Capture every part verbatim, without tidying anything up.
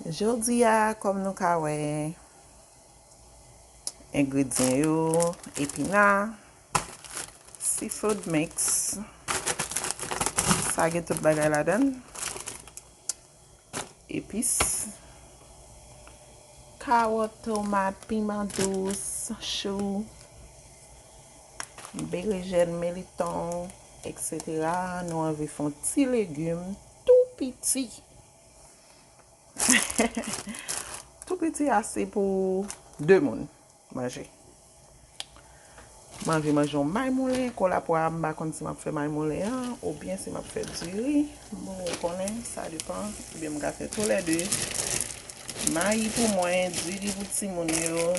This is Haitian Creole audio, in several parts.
Jodi a, kòm nou ka wè, engredyan yo, epina, seafood mix, sa gen tout bagay ladan l, epis, kawòt, tomat, piman dous, chou, berejèn, meliton, et cetera. Nou anvi fè yon ti legim tou piti. Tou piti ase pou de moun manje. M anvi manje yon maymoulen. Kolapwa a, m pa konn si m ap fè maymoulen an oubyen si m ap fè diri. Bon, ou konnen, sa depan. Oubyen m ka fè toulède. Mayi pou mwen, diri pou timoun yo.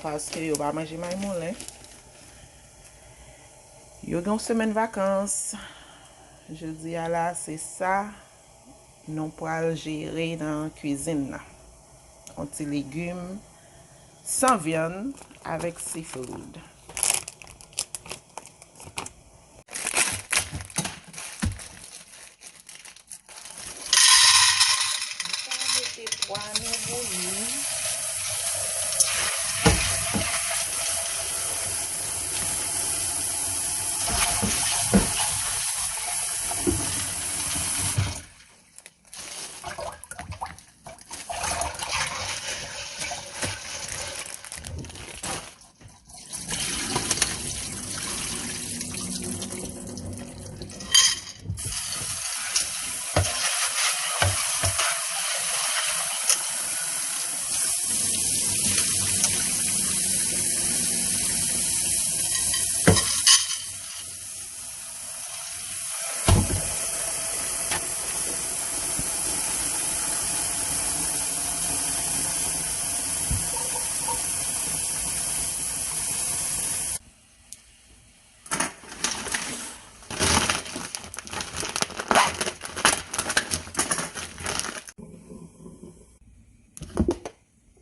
Paske yo pa manje maymoulen. Yo gen yon semèn vakans. Jodi a la, se sa nou pral jere nan kwizin nan. Yon ti legim san vyann avèk seafood. Nou ka mete pwa nou bouyi.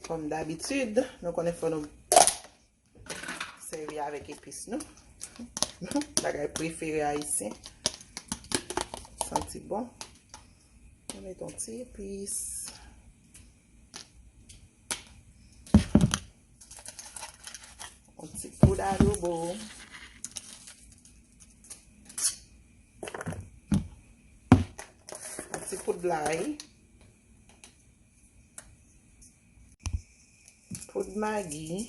Kòm dabitid, nou konnen fò nou sèvi avèk epis nou. Bagay prefere ayisyen. Santi bon. Nou met yon ti epis. Yon ti poud adobo. Yon ti poud lay. Poud magi.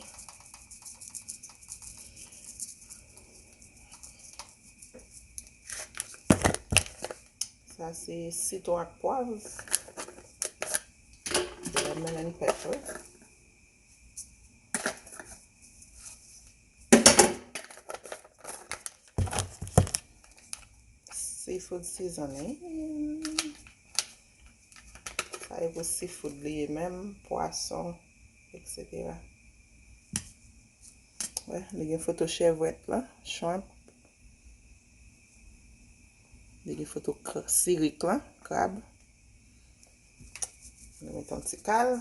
Sa se sitwon ak pwav. Lemon and pepper. Seafood seasoning. Sa e pou seafood li ye menm, pwason, et cetera. Wè, li gen foto chèvwèt la, shrimp. Li gen foto k-, sirik la, krab. Nou met yon ti kal.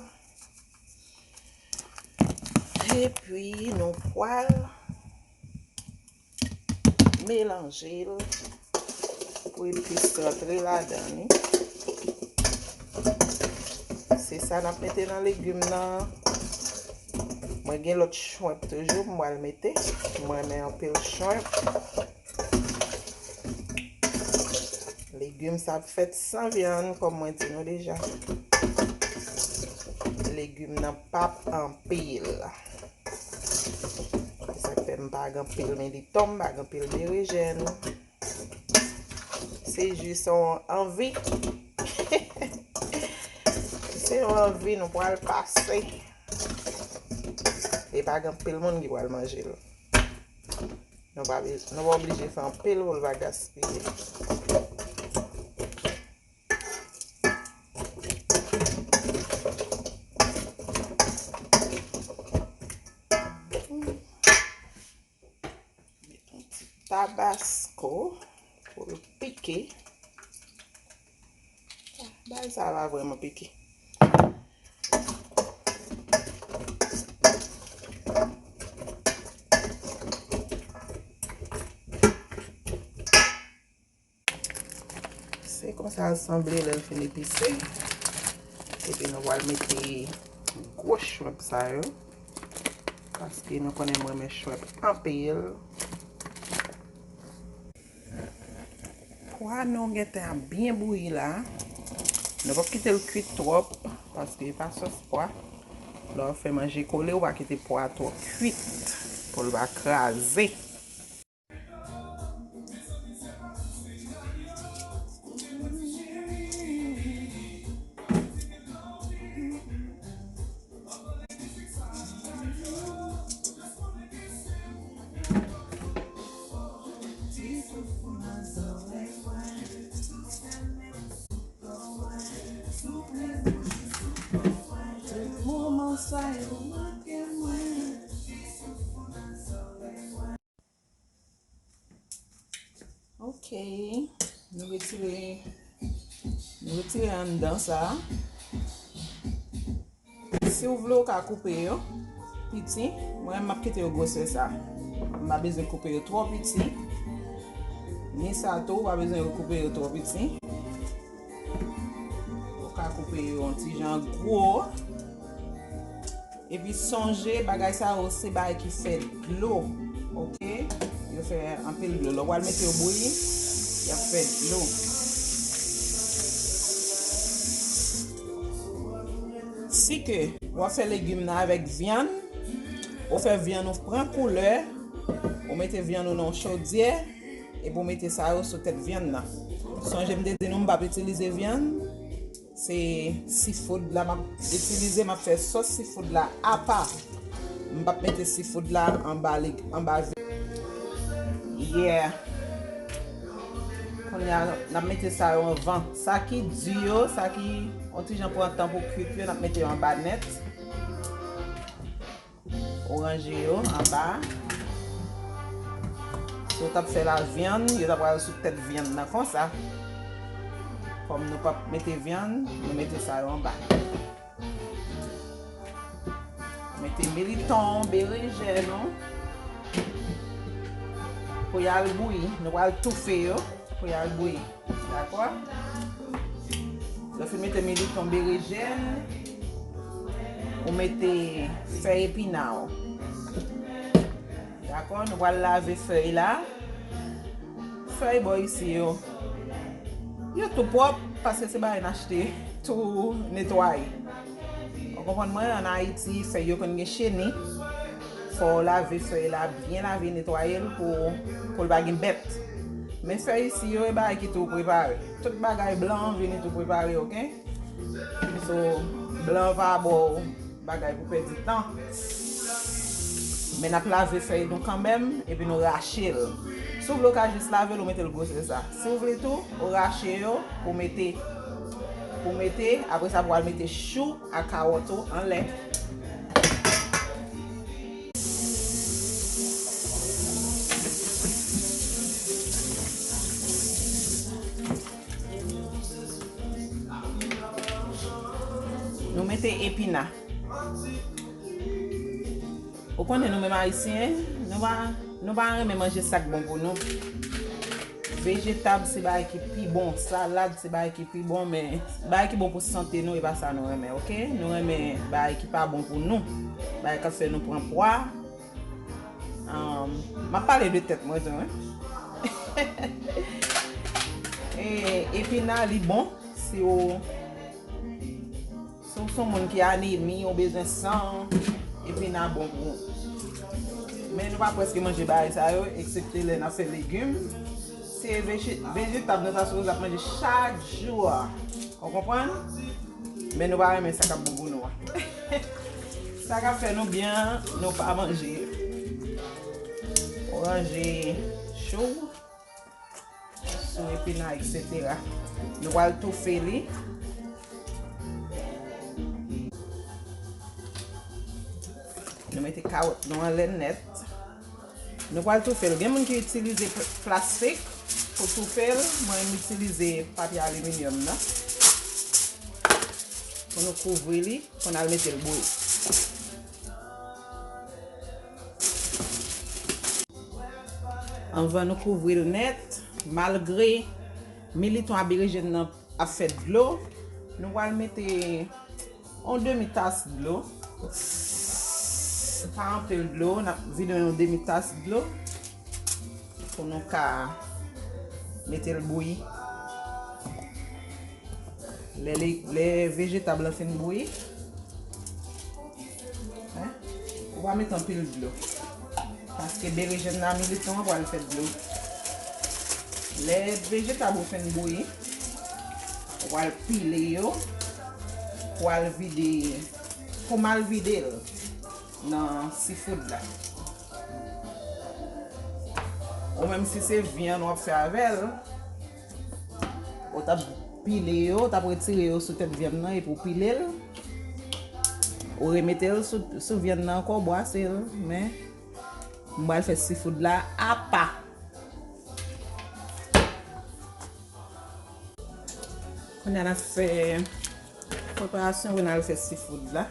Epi nou pral melanje l pou epis rantre ladan li. Se sa n ap mete nan legim nan. Mwen gen lòt shrimp toujou, m pral mete. Mwen renmen anpil shrimp. Legim sa ap fèt san vyann, kòm mwen di nou deja. Legim nan p ap anpil. Se sa k fè m pa gen anpil militon, m pa gen anpil berejèn. Se jis yon anvi. Se yon anvi nou pral pase. E pa gen anpil moun ki pral manje l. Nou pa, nou pa oblije fè anpil pou l pa gaspiye. Met yon ti tabasko pou l pike. Bagay sa a pa vrèman pike. Se konsa l sanble lè l fin epise. Epi nou pral mete gwo shrimp sa yo. Paske nou konnen m renmen shrimp anpil. Pwa nou gentan ap byen bouyi la. Nou p ap kite l kwit twòp, paske e pa sòs pwa. Lè w fè manje kole, ou pa kite pwa twò kwit pou l pa kraze. Tout moman sa yo make mwen. Ok. Nou retire, nou retire anndan sa. Si w vle, w ka koupe yo piti. Mwen, m ap kite yo gwosè sa. M pa bezwen koupe yo twò piti. Ni sa tou, w pa bezwen yo koupe yo twò piti. Ou ka koupe yo yon ti jan gwo. Epi sonje, bagay sa yo se bagay ki fè dlo, oke? Yo fè anpil dlo. Lè w pral mete yo bouyi, y ap fè dlo. Si ke w ap fè legim nan avèk vyann, ou fè vyann ou pran koulè, ou mete vyann ou nan yon chodyè, epi ou mete sa yo sou tèt vyann nan. Sonje m te di nou m p ap itilize vyann. Se seafood la m ap itilize, m ap fè sòs seafood la apa. M p ap mete seafood la anba leg-, anba vi-, yeah. Kounye a, n ap mete sa yo anvan. Sa ki di yo, sa ki yon ti jan pran tan pou kwit yo, n ap mete yo anba nèt. Oranje yo anba. Si w t ap fè lavyann, yo ta pral sou tèt vyann nan konsa. Kòm nou p ap mete vyann, nou mete sa yo anba. Mete militon, berejèn ou. Pou y al bouyi, nou pral toufe yo pou y al bouyi. Dakò? Lè w fin mete militon, berejèn, ou mete fèy epina w. Dakò? Nou pral lave fèy la. Fèy bò isi yo, yo tou pwòp, paske se bagay n achte tou netwaye. Ou konprann mwen, ann Ayiti, fèy yo konn gen cheni. Fò w lave fèy la, byen lave, netwaye l pou, pou l pa gen bèt. Men fèy isi yo, e bagay ki tou prepare. Tout bagay blan an vini tou prepare, oke? So, blan an pa ba w bagay pou pèdi tan. Men n ap lave fèy nou kanmenm, epi nou rache l. Si w vle, w ka jis lave l, ou mete l gwosè sa. Si w vle tou, ou rache yo, ou mete, ou mete, apre sa, pou w al mete chou ak kawòt ou anlè. Nou mete epina. Ou konnen nou menm Ayisyen, nou pa, nou pa renmen manje sa k bon pou nou. Vejetab se bagay ki pi bon, salad se bagay ki pi bon, men bagay ki bon pou sante nou, e pa sa nou renmen, oke? Nou renmen bagay ki pa bon pou nou, bagay k ap fè nou pran pwa. Um, m ap pale de tèt mwen tou, wi. E, epina, li bon si w, si w se yon moun ki anemi, ou bezwen san, epina bon pou ou. Men nou pa prèske manje bagay sa yo, eksepte lè n ap fè legim. Se veje-, vejetab nou ta sipoze ap manje chak jou a. Ou konprann? Men nou pa renmen sa k ap bon pou nou a. Sa k ap fè nou byen an, nou pa manje. Ranje chou, sou epina, etsetera. Nou pral toufe li. Nou mete kawòt nou anlè nèt. Nou pral toufe l. Gen moun ki itilize pl-, plastik pou toufe l. Mwen, m itilize papye aliminyòm nan. Pou nou kouvri li, pou n al mete l bouyi. Anvan nou kouvri l nèt, malgre militon a berejèn nan ap fè dlo, nou pral mete Yon demi tas dlo. Pa anpil dlo, n ap vide yon demi tas dlo pou nou ka mete l bouyi. Lè, lè, lè vejetab lan fin bouyi, en, ou pa mete anpil dlo. Paske berejèn nan, militon an pral fè dlo. Lè vejetab ou fin bouyi, ou pral pile yo, pou al vide, pou m al vide l nan seafood la. Ou menm si se vyann w ap fè avè l, ou t ap pile yo, ou t ap retire yo sou tèt vyann nan epi w pile l. Ou remete l sou, sou vyann nan ankò, w bwase l, men m pral fè seafood la apa. Kounye a n ap fè preparasyon pou n al fè seafood la.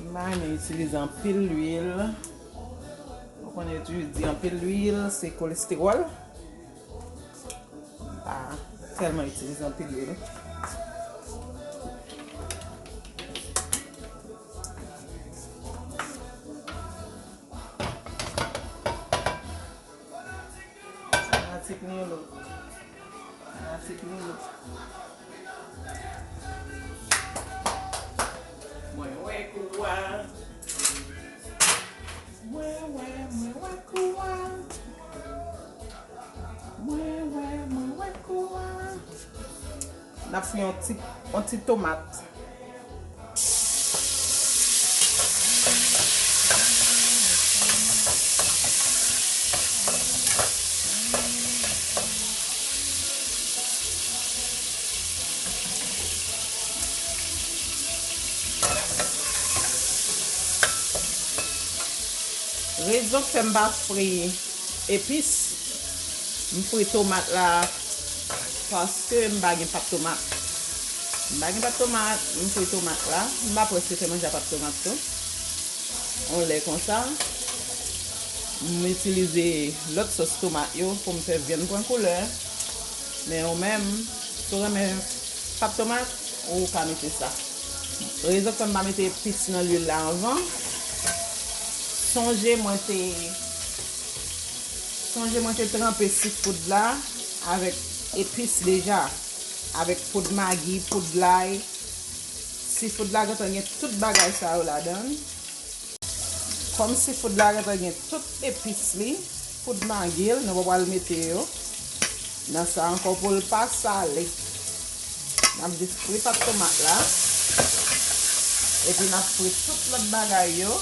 M pa renmen itilize anpil lwil. Ou konnen yo toujou di anpil lwil se kolestewòl. M pa tèlman itilize anpil lwil. Fanatik Nilo. Fanatik Nilo. Mwen wè kou a. Mwen wè, mwen wè kou a. Mwen wè, mwen wè kou a. N ap fè yon ti, yon ti tomat. Rezon k fè m pa fri epis, m fri tomat la paske m pa gen pat tomat. M pa gen pat tomat, m fri tomat la. M pa prèske fè manje a pat tomat tou. Yon lè konsa, m itilize lòt sòs tomat yo pou m fè vyann pran koulè. Men ou menm, si w renmen pat tomat, ou ka mete sa. Rezon k fè m pa mete epis nan lwil la anvan, sonje mwen te, sonje mwen te tranpe seafood la avèk epis deja, avèk poud magi, poud lay. Seafood la gentan gen tout bagay sa yo ladan l. Kòm seafood la gentan gen tout epis li, poud magi l, nou pa pral mete yo nan sa ankò pou l pa sale. N ap jis fri pat tomat la. Epi n ap fri tout lòt bagay yo.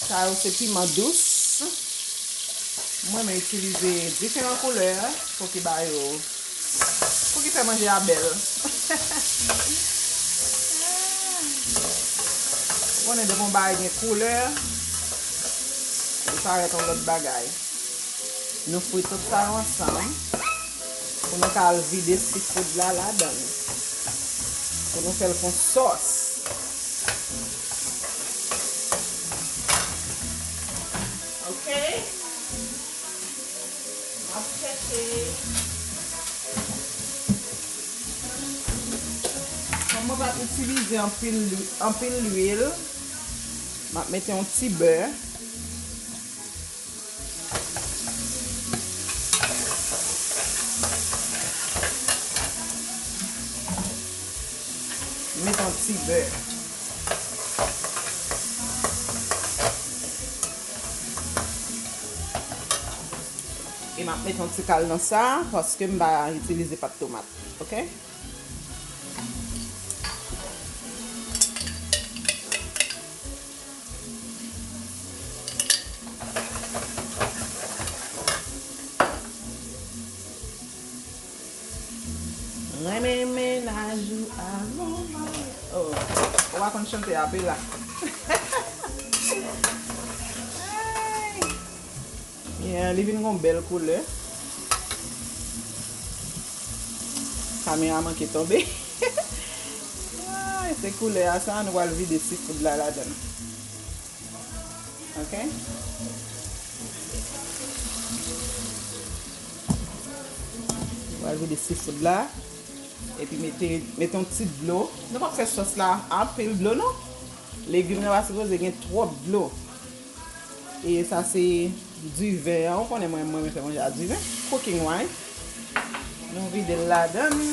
Sa yo se piman dous. Mwen renmen itilize diferan koulè pou ki ba yo, pou ki fè manje a bèl. Ou konnen depi yon bagay gen koulè, li parèt yon lòt bagay. Nou fri tout sa yo ansanm pou nou ka al vide seafood la ladan l. Pou nou fè l fon sòs. Ok. M ap chèche. Kòm mwen pa t itilize anpil lwi-, anpil lwil, m ap mete yon ti bè. Met yon ti bè. E m ap met yon ti kal nan sa, paske m pa itilize pat tomat. Ok? Renmen mennaj ou avan maryaj. Oh, ou pa konn chante a, Bella. Ay. Yeah, li vin gon bèl koulè. Kamera manke tonbe. Ay, se koulè a sa, nou pral vide seafood la ladan. Ok? Nou pral vide seafood la. Epi mete, mete yon ti dlo. Nou p ap fè sòs la anpil dlo, non. Legim nan pa sipoze gen twòp dlo. E sa se diven an. Ou konnen mwen, mwen renmen fè manje a diven. Cooking wine. Nou vide l ladan l.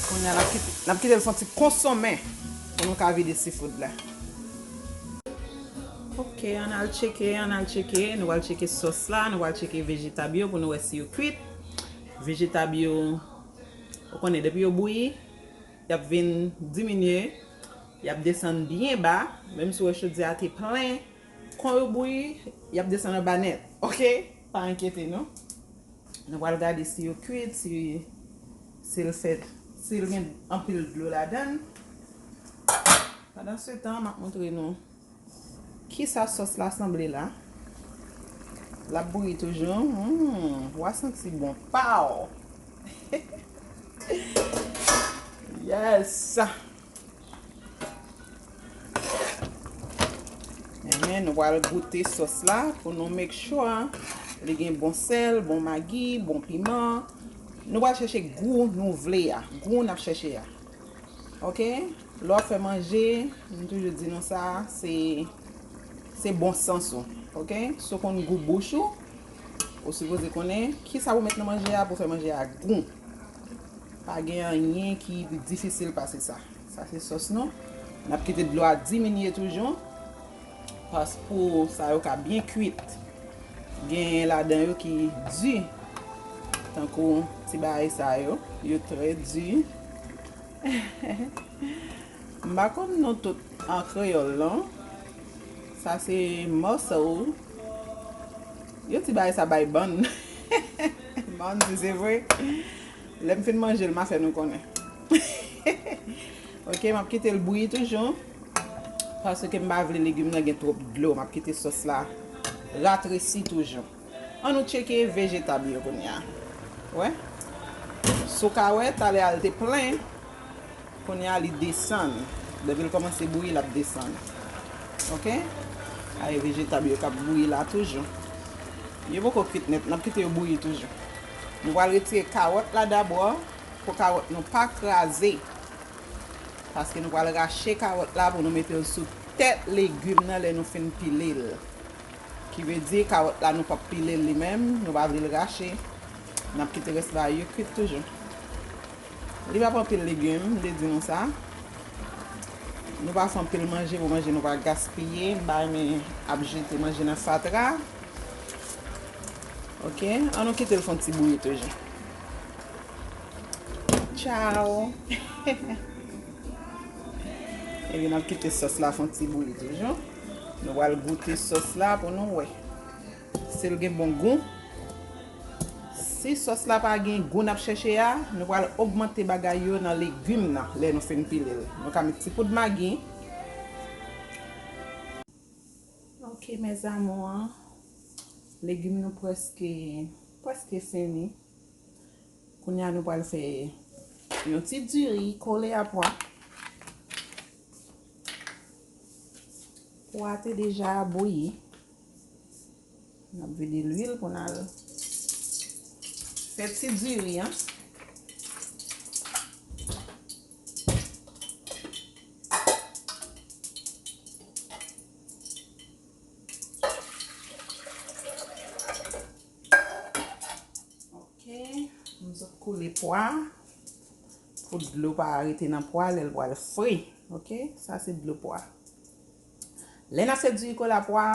Kounye a, n ap kite, n ap kite l fè yon ti konsonmen pou nou ka vide seafood la. Ok, ann al tcheke, ann al tcheke. Nou pral tcheke sòs la, nou pral tcheke vejetab yo pou nou wè si yo kwit. Vejetab yo, ou konnen, depi yo bouyi, y ap vin diminye, y ap desann byen ba, menm si w wè chodyè a te plen, kon yo bouyi, y ap desann anba nèt, ok? Pa enkyete nou. Nou pral gade si yo kwit, si, si l fèt, si l gen anpil dlo ladan l. Pandansetan, m ap montre nou kisa sòs la sanble la. L ap bouyi toujou. Hmm, w a santi bon pa w. Yes! Enben, nou pral goute sòs la pou nou make sure li gen bon sèl, bon magi, bon piman. Nou pral chèche gou nou vle a, gou n ap chèche a. Ok? Lè w ap fè manje, m toujou di nou sa, se, se bon sans ou. Ok? Si w konn gou bouch ou, ou sipoze konnen kisa pou met nan manje a pou fè manje a gou. Pa gen anyen ki difisil pase sa. Sa se sòs nou. N ap kite dlo a diminye toujou. Pas pou sa yo ka byen kwit. Gen ladan yo ki di. Tankou ti bagay sa yo. Yo trè di. M pa konn non tout an kreyòl, non. Sa se mussel. Yo ti bagay sa bay bann. Bann, si se vre. Lè m fin manje l, m a fè nou konnen. Ok, m ap kite l bouyi toujou. Paske m pa vle legim nan gen twòp dlo. M ap kite sòs la ratresi toujou. Ann nou tcheke vejetab yo kounye a. Wè? Si w ka wè, talè a l te plen. Kounye a li desann. Depi l kòmanse bouyi, l ap desann. Ok? Ay, vejetab yo k ap bouyi la toujou. Yo poko kwit nèt, n ap kite yo bouyi toujou. Nou pral retire kawòt la dabò, pou kawòt nou pa kraze. Paske nou pral rache kawòt la pou nou mete l sou tèt legim nan lè nou fin pile l. Ki vle di kawòt la nou p ap pile l li menm, nou pa vle l rache. N ap kite rès bagay yo kwit toujou. Li p ap anpil legim, m te di nou sa. Nou pa fè anpil manje pou manje nou pa gaspiye. M pa renmen ap jete manje nan fatra. Ok, ann nou kite l fè yon ti bouyi toujou. Ciao. Epi n ap kite sòs la fè yon ti bouyi toujou. Nou pral goute sòs la pou nou wè si l gen bon gou. Si sòs la pa gen gou n ap chèche a, nou pral ogmante bagay yo nan legim nan lè nou fin pile l. Nou ka met ti poud magi. Ok, mes amours, legim nou prèske, prèske fini. Kounye a nou pral fè yon ti diri kole a pwa. Pwa te deja bouyi. N ap vide lwil pou n al fè ti diri an. Ok, m sot koule pwa pou dlo pa rete nan pwa lè l pral fri. Ok, sa se dlo pwa. Lè n ap fè diri kole a pwa,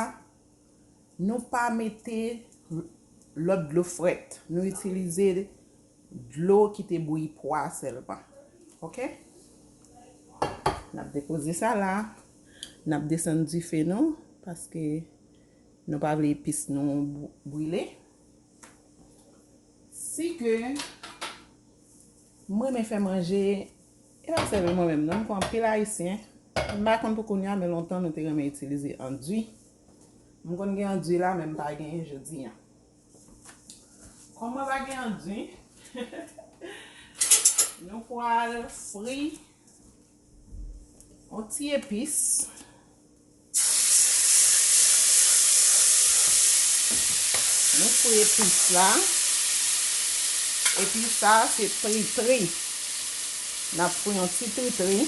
nou pa mete lòt dlo frèt. Nou itilize dlo ki te bouyi pwa sèlman. Ok? N ap depoze sa la. N ap desann dife nou, paske nou pa vle epis nou bou-, brile. Si ke m renmen fè manje, e pa sèlman mwen menm, non, m kwè anpil Ayisyen, m pa konn pou kounye a, men lontan nou te renmen itilize andui. M konn gen andui la, men m pa genyen jodi a. Kòm mwen pa gen andui, nou pral fri yon ti epis. Nou fri epis la. Epi sa se tritri. N ap fri yon ti tritri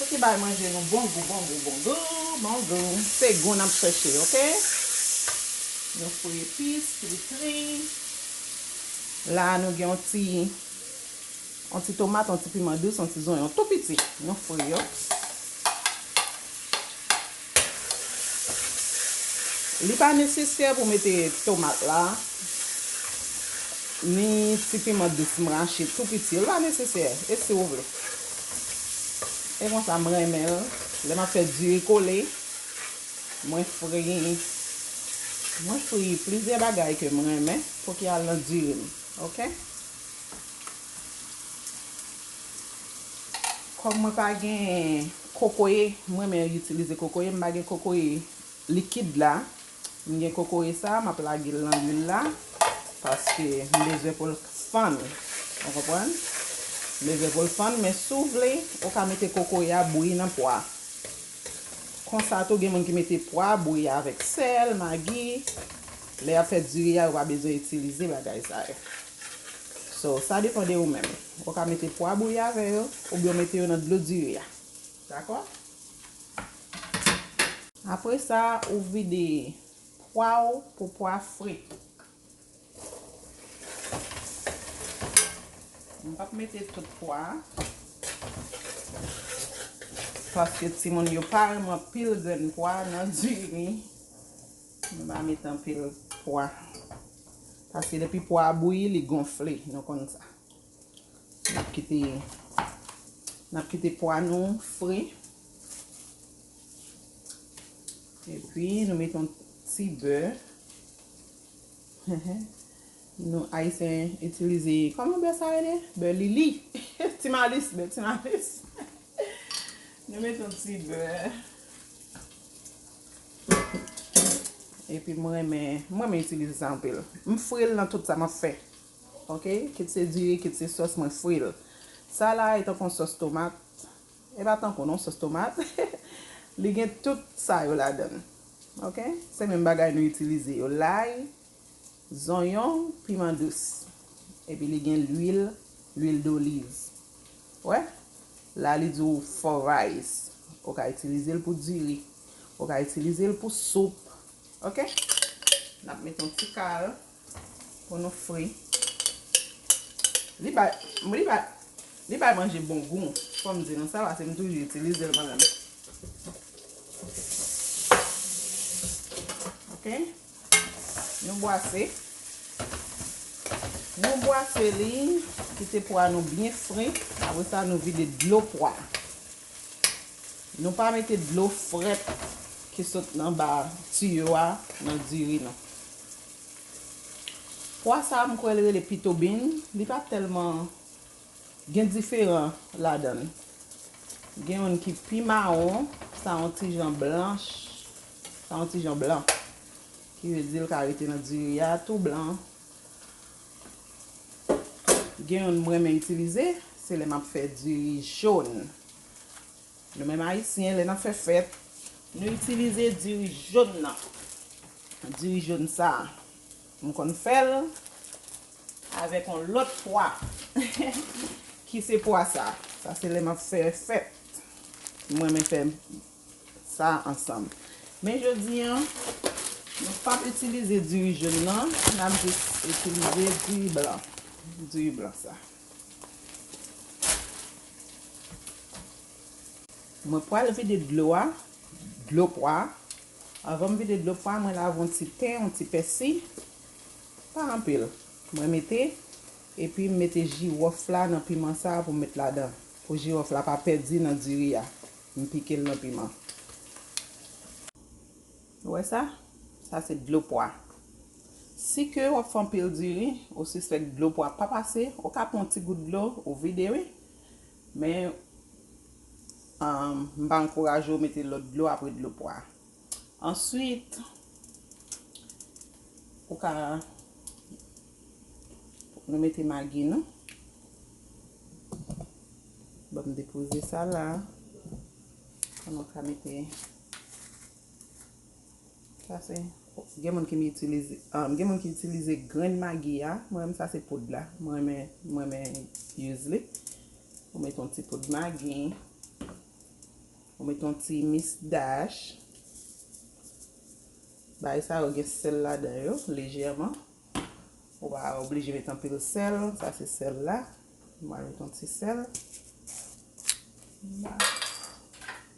pou ki bay manje nou bon gou, bon gou, bon gou, bon gou. Se gou n ap chèche, oke? Nou fri epis, tritri. La nou gen yon ti, yon ti tomat, yon ti piman dous, yon ti zonyon tou piti. Nou fri yo. Li pa nesesè pou mete tomat la, ni ti piman dous mrache tou piti. Li pa nesesè, e si w vle. E konsa m renmen l. Lè m ap fè diri kole, mwen fri, mwen fri plizyè bagay ke m renmen pou ki al nan diri m. Oke? Kòm mwen pa gen kokoye, mwen renmen itilize kokoye, m pa gen kokoye likid la. M gen kokoye sa, m ap lage l nan lwil la, paske m bezwen pou l fann. Ou konprann? M bezwen pou l fann, men si w vle, ou ka mete kokoye a bouyi nan pwa. Konsa tou, gen moun ki mete pwa bouyi avèk sèl, magi. Lè y ap fè diri a, yo pa bezwen itilize bagay sa yo. So, sa depann de ou menm. Ou ka mete pwa bouyi avè yo, oubyen w mete yo nan dlo diri a. Dakò? Apre sa, ou vide pwa w pou pwa fri. M p ap mete tout pwa, paske timoun yo pa renmen anpil grenn pwa nan diri. M pa mete anpil pwa, paske depi pwa a bouyi, li gonfle, nou konn sa. N ap kite, n ap kite pwa nou fri. Epi, nou mete yon ti bè. Nou Ayisyen itilize, kòman bè sa rele? Bè Lili. Ti Malis, bè Ti Malis. Nou mete yon ti bè. Epi, mwen renmen, mwen renmen itilize sa anpil. M fri l nan tout sa m ap fè. Oke? Kit se diri, kit se sòs, mwen fri l. Sa la e tankou yon sòs tomat. E pa tankou non, sòs tomat. Li gen tout sa yo ladan l. Oke? Se menm bagay nou itilize yo. Lay, zonyon, piman dous. Epi li gen lwil, lwil doliv. Wè? La li di w for rice. Ou ka itilize l pou diri. Ou ka itilize l pou soup. Oke? N ap mete yon ti kal pou nou fri. Li bay, li bay, li bay manje bon gou. Fò m di nou sa, paske m toujou itilize l mwen menm. Oke? Nou bwase. Nou bwase li, kite pwa nou byen fri. Apre sa, nou vide dlo pwa. Nou pa mete dlo frèt ki sot nan ba tiyo a nan diri nou. Pwa sa a, m kwè l rele pito bean. Li pa tèlman gen diferan ladan l. Gen youn ki pi mawon, sa yon ti jan blanch, sa yon ti jan blan. Ki vle di l ka rete nan diri a tou blan. Gen youn m renmen itilize, se lè m ap fè diri jòn. Nou menm Ayisyen, lè n ap fè fèt, nou itilize diri jòn nan. Diri jòn sa a, m konn fè l avèk yon lòt pwa. Ki se pwa sa. Sa se lè m ap fè fèt. Mwen renmen fè sa ansanm. Men jodi a, nou p ap itilize diri jòn nan, n ap jis itilize diri blan. Diri blan sa. Mwen pral vide dlo a, dlo pwa. Anvan m vide dlo pwa, mwen lave yon ti ten, yon ti pèsi. Pa anpil. Mwen mete, epi m mete jiwòf la nan piman sa a pou m met ladan. Pou jiwòf la pa pèdi nan diri a. M pike l nan piman. Ou wè sa? Sa se dlo pwa. Si ke w ap fè anpil diri, ou sispèk dlo pwa pa pase, ou ka pran yon ti gout dlo, ou vide wi. Men, um, m pa ankouraje w mete lòt dlo apre dlo pwa. Answit, ou ka, nou mete magi nou. Ban m depoze sa la. Kounye a w ka mete, sa se Gen moun ki itilize, um, gen moun ki itilize grenn magi a. Mwen menm sa se poud la. Mwen renmen, mwen renmen use li. Ou met yon ti poud magi. Ou met yon ti mis dash. Bagay sa yo gen sèl ladan yo, lejèman. Ou pa oblije met anpil sèl, sa se sèl la. M pral met yon ti sèl. M pa,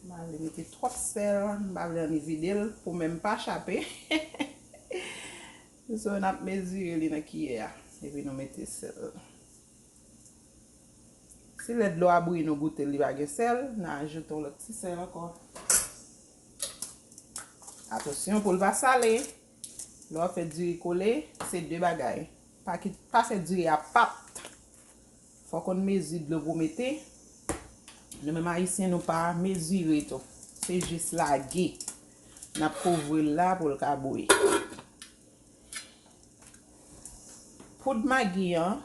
m pa vle mete twòp sèl, m pa vle anni vide l pou menm pa chape. So, n ap mezire li nan kiyè a, epi nou mete sèl. Si lè dlo a bouyi nou goute l, li pa gen sèl, n a ajoute yon lòt ti sèl ankò. Atansyon pou l pa sale. Lè w ap fè diri kole, se de bagay. Pa kit, pa fè diri a pat. Fò w konn mezi dlo pou w mete. Nou menm Ayisyen, nou pa mezire tou. Se jis lage. N ap kouvri l la pou l ka bouyi. Poud magi an,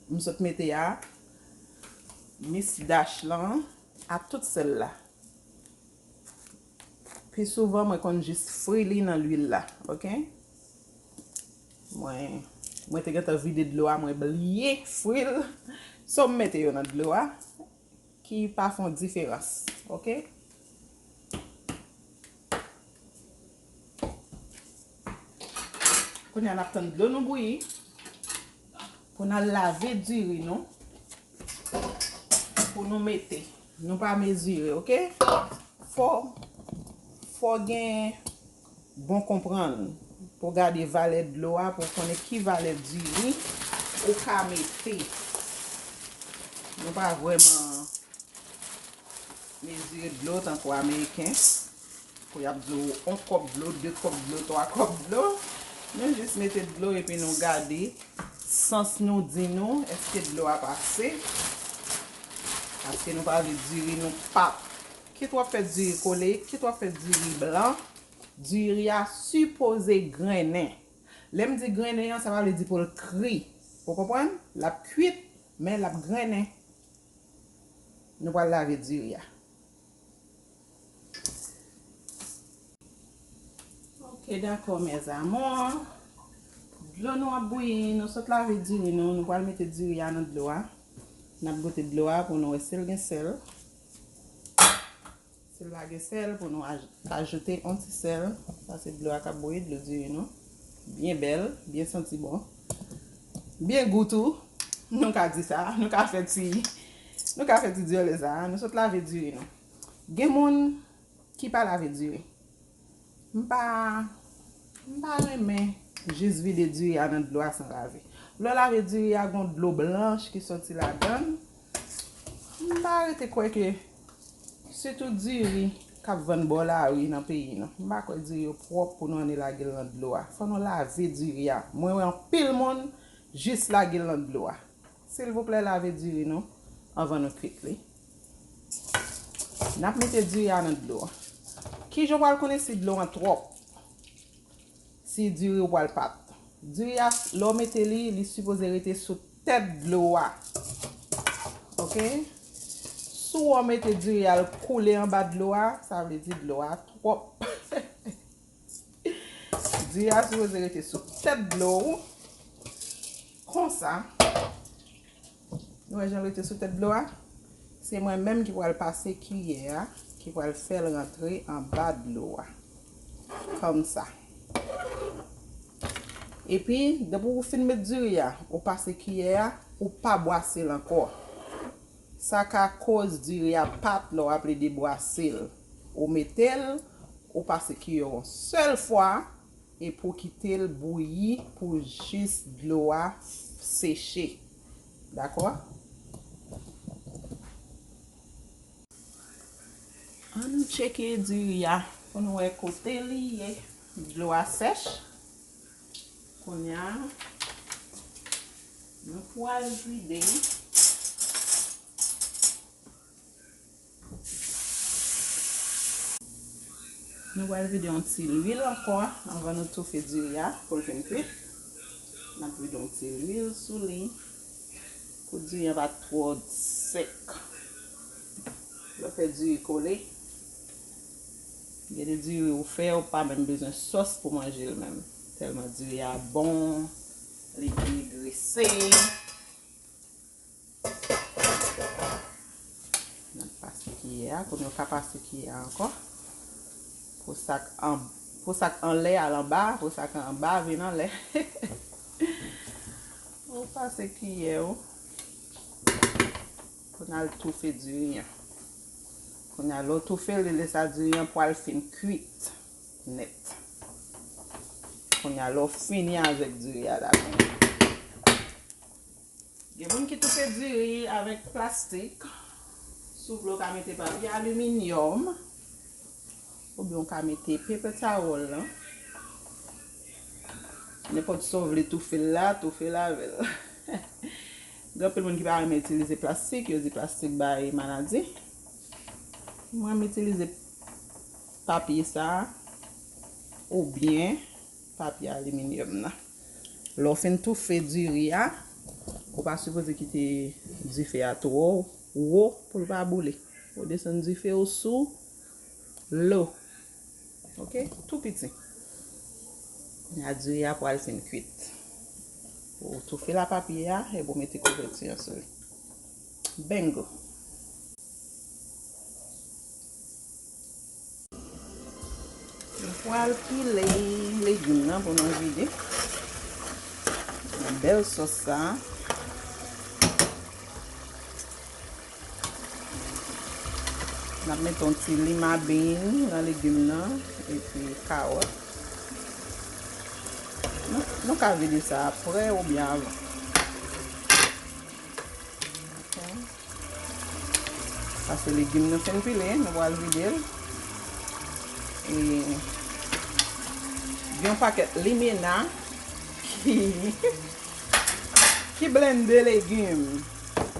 m sot mete a, mis dash lan, ak tout sèl la. Pi souvan, mwen konn jis fri li nan lwil la, oke? Mwen, mwen te gentan vide dlo a, mwen bliye fri l. So, m mete yo nan dlo a, ki pa fè yon diferans, oke? Kounye a, n ap tann dlo nou bouyi pou n al lave diri nou, pou nou mete. Nou pa mezire, oke? Fò, fò gen bon konprann pou gade valè dlo a, pou konnen ki valè diri ou ka mete. Nou pa vrèman mezire dlo tankou ameriken, pou y ap di w yon kòp dlo, de kòp dlo, twa kòp dlo. Nou jis mete dlo epi nou gade sans nou di nou èske dlo a pase. Paske nou pa vle diri nou pat. Kit w ap fè diri kole, kit w ap fè diri blan, diri a sipoze grennen. Lè m di grennen an, sa pa vle di pou l kri. Ou konprann? L ap kwit, men l ap grennen. Nou pral lave diri a. Oke, dakò, mes amours. Dlo nou ap bouyi, nou sot lave diri nou, nou pral mete diri a nan dlo a. N ap goute dlo a pou nou wè si l gen sèl. Si l pa gen sèl, pou nou aj-, ajoute yon ti sèl. Sa se dlo a k ap bouyi, dlo diri nou. Byen bèl, byen santi bon. Byen gou tou. Nou ka di sa, nou ka fè ti, nou ka fè ti dyòlè sa. Nou sot lave diri nou. Gen moun ki pa lave diri. M pa, m pa renmen jis vide diri a nan dlo a san lave. Lè w lave diri a, gon dlo blanch ki soti ladan l. M pa rete kwè ke, sitou diri k ap vann bò lari nan peyi nou, m pa kwè diri yo pwòp pou nou annik lage l nan dlo a. Fò nou lave diri a. Mwen wè anpil moun jis lage l nan dlo a. Silvouplè, lave diri nou anvan nou kwit li. N ap mete diri a nan dlo a. Kijan w pral konnen si dlo an twòp? Si diri w pral pat. Diri a, lè w mete li, li sipoze rete sou tèt dlo a. Oke? Si w mete diri a, l koule anba dlo a, sa vle di dlo a twòp. Diri a sipoze rete sou tèt dlo ou. Konsa. Nou wè jan l rete sou tèt dlo a? Se mwen menm ki pral pase kiyè a, ki pral fè l rantre anba dlo a. Konsa. Epi, depi w fin met diri a, ou pase kiyè a, ou pa bwase l ankò. Sa ka koz diri a pat lè w ap lede bwase l. Ou mete l, ou pase kiyè w yon sèl fwa, epi w kite l bouyi pou jis dlo a seche. Dakò? Ann tcheke diri a pou nou wè kote li ye. Dlo a sèch. Kounye a, nou pral vide. Nou pral vide yon ti lwil ankò anvan nou toufe diri a pou l vin kwit. N ap vide yon ti lwil sou li pou diri a pa twò sèk. Lè w fè diri kole, Gen de diri ou fè, ou pa menm bezwen sòs pou manje l menm. Tèlman diri a bon, li degrense. N ap pase kiyè a, kounye a w ka pase kiyè a ankò. Pou sa k an, pou sa k anlè al anba, pou sa k anba vin anlè. Ou pase kiyè ou. Kounye a l toufe diri an. Kounye a lè w toufe l, lè sa diri an pral fin kwit nèt. Kounye a lè w fini avèk diri a la kounye a. Gen moun ki toufe diri avèk plastik. Si w vle w ka mete papye aliminyòm. Oubyen w ka mete paper towel lan. Nenpòt sa w vle toufe l la, toufe l avè l. Gen anpil moun ki pa renmen itilize plastik, yo di plastik bay maladi. Mwen, m itilize papye sa a, oubyen papye aliminyòm nan. Lè w fin toufe diri a, ou pa sipoze kite dife a twò wo pou l pa boule. Ou desann dife ou sou lo. Oke? Tou piti. Kounye a diri a pral fin kwit. Ou toufe lapapye a epi ou mete kouvèti an sou li. Bingo! Nou pral pile legim nan pou nou vide. Yon bèl sòs sa. N ap mete yon ti lima bean nan legim nan, epi kawòt. Nou, nou ka vide sa aprè oubyen avan. Ok. Paske legim nou fin pile, nou pral vide l. E gen yon pakèt limena ki, ki blende legim.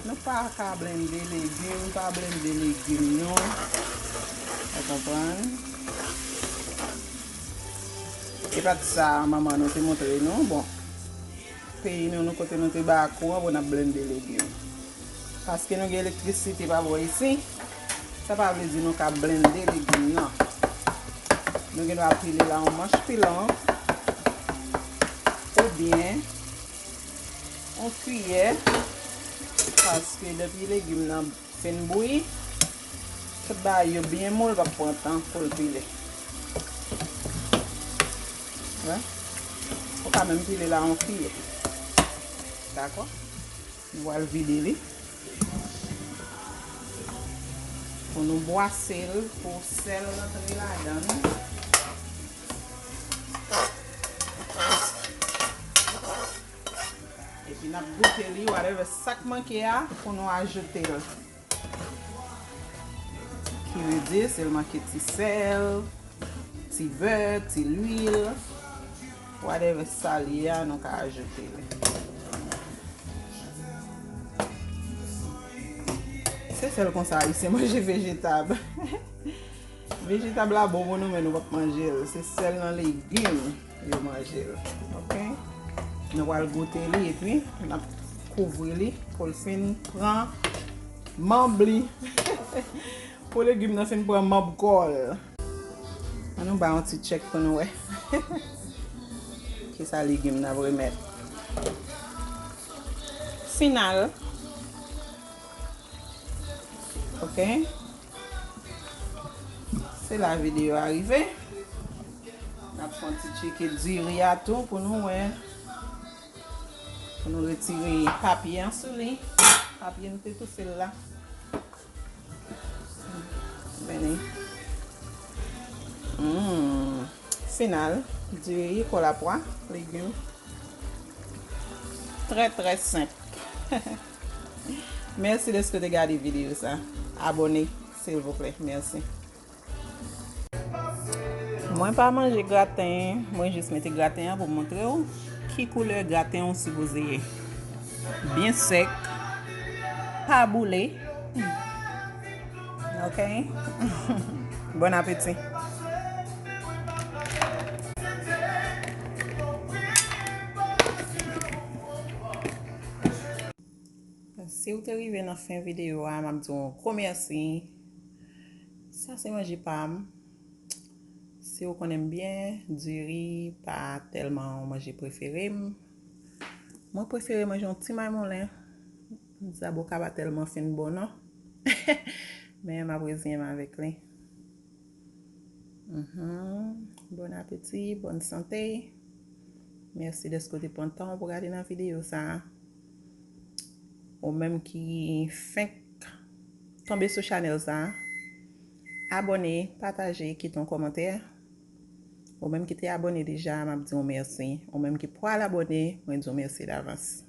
Nou pa ka blende legim, pa blende legim nou. Ou konprann? E pa t sa manman nou te montre nou. Bon, peyi nou, nou kote nou te ba kouran pou n ap blende legim. Paske nou gen elektrisite pa bò isi, sa pa vle di nou ka blende legim nan. Nou gen dwa pile l a yon manch pilon oubyen yon kiyè, paske depi legim nan fin bouyi, tout bagay yo byen mou, l p ap pran tan pou l pile. Wè? Ou ka menm pile l a yon kiyè. Dakò? Nou pral vide li. Pou nou bwase l, pou sèl rantre ladan l. Epi n ap goute li, whatever sa k manke a, pou nou ajoute l. Ki vle di, si l manke ti sèl, ti bè, ti lwil, whatever sa l ye a, nou ka ajoute li. Se sèl konsa Ayisyen manje vejetab. Vejetab la bon pou nou, men nou p ap manje l. Se sèl nan legim yo manje l. Ok? Nou pral goute li epi n ap kouvri li pou l fin pran manb li. Pou legim nan fin pran manb kò l. Ann nou bay yon ti tchèk pou nou wè. Kisa legim nan ap remèt. Final. Ok. Se la videyo a rive. N ap fè yon ti tcheke diri a tou pou nou wè. Pou nou retire papye an sou li. Papye nou te toufe l la. Vini. Mm. Final. Diri, kòlapwa, legim. Trè, trè senp. Mèsi dèske w te gade videyo sa. Abòne, silvouplè. Mèsi. Mwen pa manje graten, mwen jis mete graten an pou montre w ki koulè graten w sipoze ye. Byen sèk, pa boule. Ok? Bon apeti. Si w te rive nan fen videyo a, m ap di w yon gwo mèsi. Sa se manje pa m. Si ou konnen m byen, diri pa tèlman yon manje prefere m. Mwen prefere manje yon ti may moulen. Zaboka pa tèlman fin bon non. Men m ap reziyen m avèk li. Mhm. Bon apeti, bòn sante. Mèsi dèske w te pran tan w pou gade nan videyo sa a. Ou menm ki fenk tonbe sou chanèl sa a, abòne, pataje, kite yon kòmantè. Ou menm ki te abòne deja, m ap di w mèsi. Ou menm ki pral abòne, mwen di w mèsi davans.